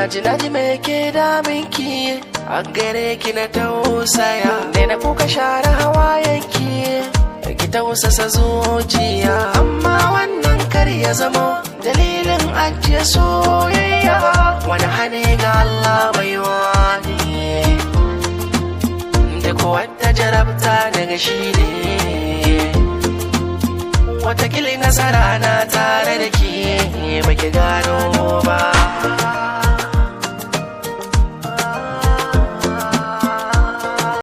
Naji, naji, me ke daminki? A gare ki na tausaya. Na kuka, share hawayenki, ki tausasa zuciya. Amma wannan kar ya zamo dalilin ajiye soyayya. Wani hani ga Allah baiwa ne, duk wata jarabta daga shi ne. Watakila nasara na tare da ke baki gano.